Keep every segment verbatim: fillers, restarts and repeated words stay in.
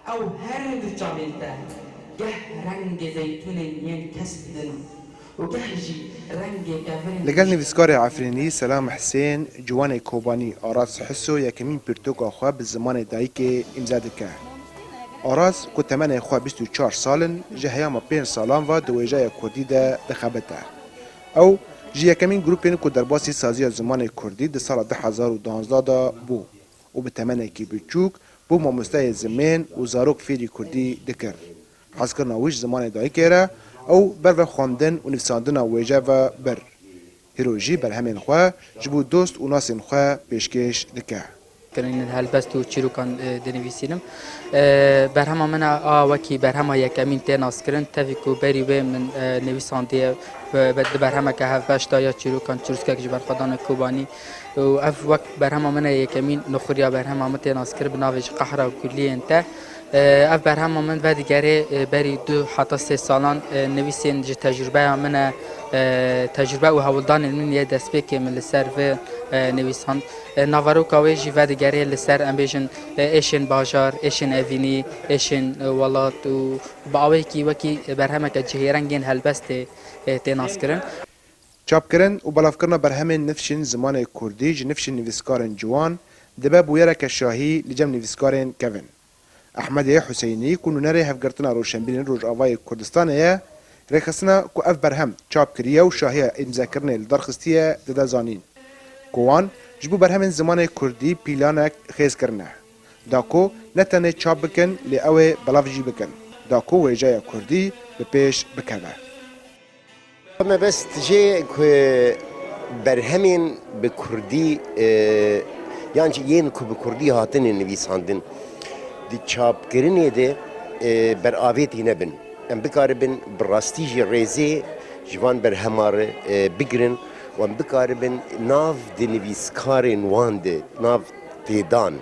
Ew her du çavên te geh rengê zeytûnên yên kesk didin û geh jî rengê kevirên Li gel nivîskarê Efrînî Selam Hisên, ciwanê Kobanî Aras Hiso yekemîn pirtûka xwe bi zimanê dayikê îmze dike. Aras ku temenê xwe bîst û çar sal in, ji heyama pênc salan ve di wêjeya kurdî de dixebite. Ew ji yekemîn grûpên ku derbasî saziya zimanê kurdî di sala du hezar û duwazdeh de bû û bi temenekî biçûk bû mamosteyê zimên û zarok fêrî kurdî dikir. Hezkirina wî ji zimanê dayikê re ew ber ve xwendin û nivîsandina wêje ve bir. Hîro jî berhemên xwe ji bo dost û nasên xwe pêşkêş dike. Kirinên helbest û çîrokan e, dinivîsînim. E, Berhema min a wekî berhema yekemîn tê naskirin, tevî ku berî wê min e, nivîsandiye, bi- bi- di berhemeke hevbeş de ya çîrokan çirûskek ji ber xwe dane Kobanî û ev wek berhema min e yekemîn nixuriya berhema min tê naskirin bi navê Ji Qehra Guliyên Te. E, Ev berhema min vedigerê e, berî du heta sê salan e, nivîsên ji tecrûbeya min e, e, tecrûbe û hewldanên min yê destpêkê min li ser vê e, nivîsand. E, Naveroka wê jî vedigerê li ser, em bêjin, e, êşên bajar, êşên evînî, êşên e, welat û bi awayekî wekî berhemeke cihêreng yên helbestê e, tê naskirin. Çapkirin û belavkirina berhemên nifşên zimanê kurdî ji nifşên nivîskarên ciwan dibe bûyereke şahî li cem nivîskarên kevin. Ehmedê Huseynî ku nûnerê Hevgirtina Roşenbîrên Rojavayê Kurdistanê ye, rêxistina ku ev berhem çap kiriye û şahiya îmzekirinê li dar xistiye dide zanîn ku wan ji bo berhemên zimanê kurdî pîlanek xêz kirine, da ku ne tenê çap bikin lê ew ê belav jî bikin, da ku wêjeya kurdî bi pêş bikeve. Mebest jê ku berhemên bi kurdî e, yan jî yên ku bi kurdî hatine nivîsandin di çapkirinê de e, beravêtî nebin. Em bikaribin bi rastî jî rêzê ji van berhema re e, bigirin û em bikaribin nav di nivîskarên wan de nav têdan,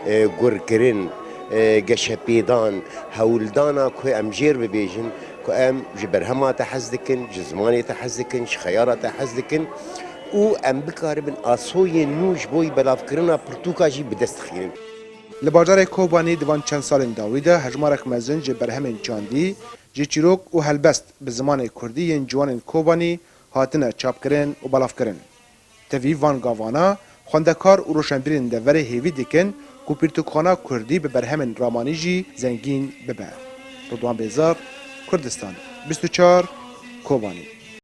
e, gurkirin, e, geşepêdan, hewldana ku em jêr bibêjin ku em ji berhema te hez dikin, ji zimanê te hez dikin, ji xeyala te hez dikin û em bikaribin asoyên nû ji bo belavkirina pirtûka jî bi dest xînin. Li bajarê Kobanî di van çend salên dawî de hejmarek mezin ji berhemên çandî, ji çîrok û helbest bi zimanê kurdî yên ciwanên Kobanî hatine çapkirin û belavkirin. Tevî van gavana, xwendekar û roşenbîrên deverê hêvî dikin ku pirtûkxana kurdî bi berhemên ramanî jî zengîn bibe. Ridwan Bêzar, Kurdistan, bîst û çar, Kobanî.